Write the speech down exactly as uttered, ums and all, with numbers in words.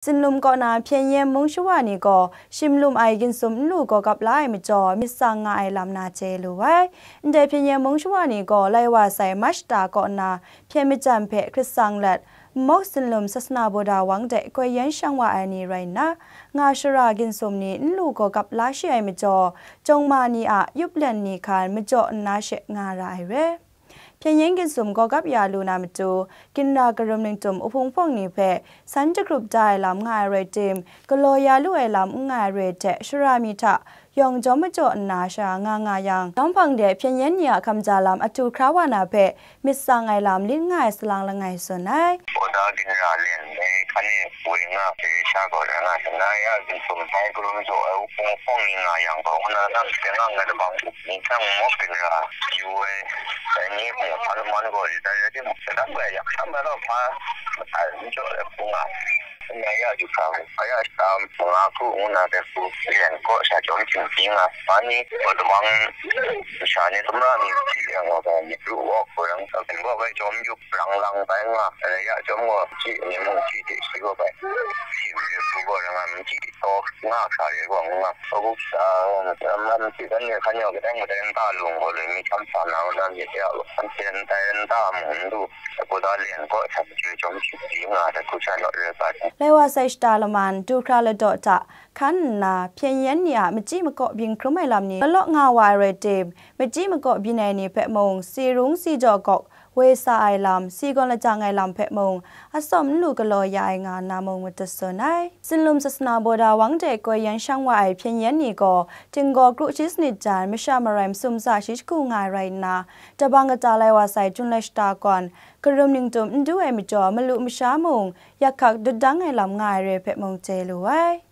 Tsinlum kaw na Hpyen Yen mung shawa ni gaw shim lum ai ginsum n lu gawgap la ai majaw, myit tsang nga ai lam na chye lu ai. Ndai Hpyen Yen mung shawa ni gaw lai wa sai Mach shata kaw na hpyen majan hpe hkrit sang let, Mok Tsinlum Sasana Boda Wang de koi yan shang wa ai ni rai nna, nga shara ginsum ni n lu gawgap la shi ai majaw, jawng ma ni a yup len ni hkan majaw nna she nga ra ai re. Hpyen Yen ginsum gawgap ya lu na matu, ginra karum ningtum uhpung hpawng ni hpe san jahkrup da ai lam nga ai rai tim, galaw ya lu ai lam n nga ai re hte shara mi hta yawng jawm majaw nna sha nga nga yang, nawng hpang de Hpyen Yen ni a hkamja lam a htu hkra wa na hpe myit tsang ai lam lit nga ai salang langai tsun ai. Boda ginra len e hkan e woi nga, sha gaw ra nga, na ya ginsum htai karum jaw ai uhpung hpawng ni nga yang gaw, nna na myit nga nga dabang ni hkang mawk ginra yu ai, dai ni hpung hpa laman gaw lit ai rai timung, sadap ai yak sam ai rau hpa matai n jaw ai hpung nga, na ya ju hkang, a ya shata manga hku ngu na hpe hku, len kaw sha chyawm hkying hpyi nga, ma ni gaw damang masha ni sumra mi hpyi yang gaw, myit ru wawk gaw yang, asin gaw bai chyawm yup rang lang bai nga, na ya chyawm gaw, hpyi ni mung hpyi hte shi gaw bai, shi hpyi hku gaw ra nga, myit taw nga hkra re gaw ngu nga, hkawbuk sa, lam lam hpyi dan ni hkan yawng kadang kadang nta lung gaw le, mi hkam sa na, na myit ya gaw, hkan hte ndai nta mung n du, Boda len kaw hta machoi chyawm hkying hpyi nga, dai hku sha naw re ga ai. Lai wa sai shata laman, du hkra ladaw hta hkan nna, Hpyen Yen ni a machyi makaw byin hkrum ai lam ni galaw nga wa ai rai tim, machyi makaw byin ai ni hpe mung, si rung si jaw gawk woi sa ai lam, si gawn lajang ai lam hpe mung, atsawm n lu galaw ya ai nga nna mung matut tsun ai. Tsinlum Sasana Boda Wang de koi yan shang wa ai Hpyen Yen ni gaw, Tinggaw kru shi sanit jan masha marai masum tsa shi jahku nga ai rai nna, dabang kata lai wa sai Jun lai shata kawn, karum ningtum n du ai majaw, malu masha mung yak hkak dut dang ai lam nga ai re hpe mung chye lu ai.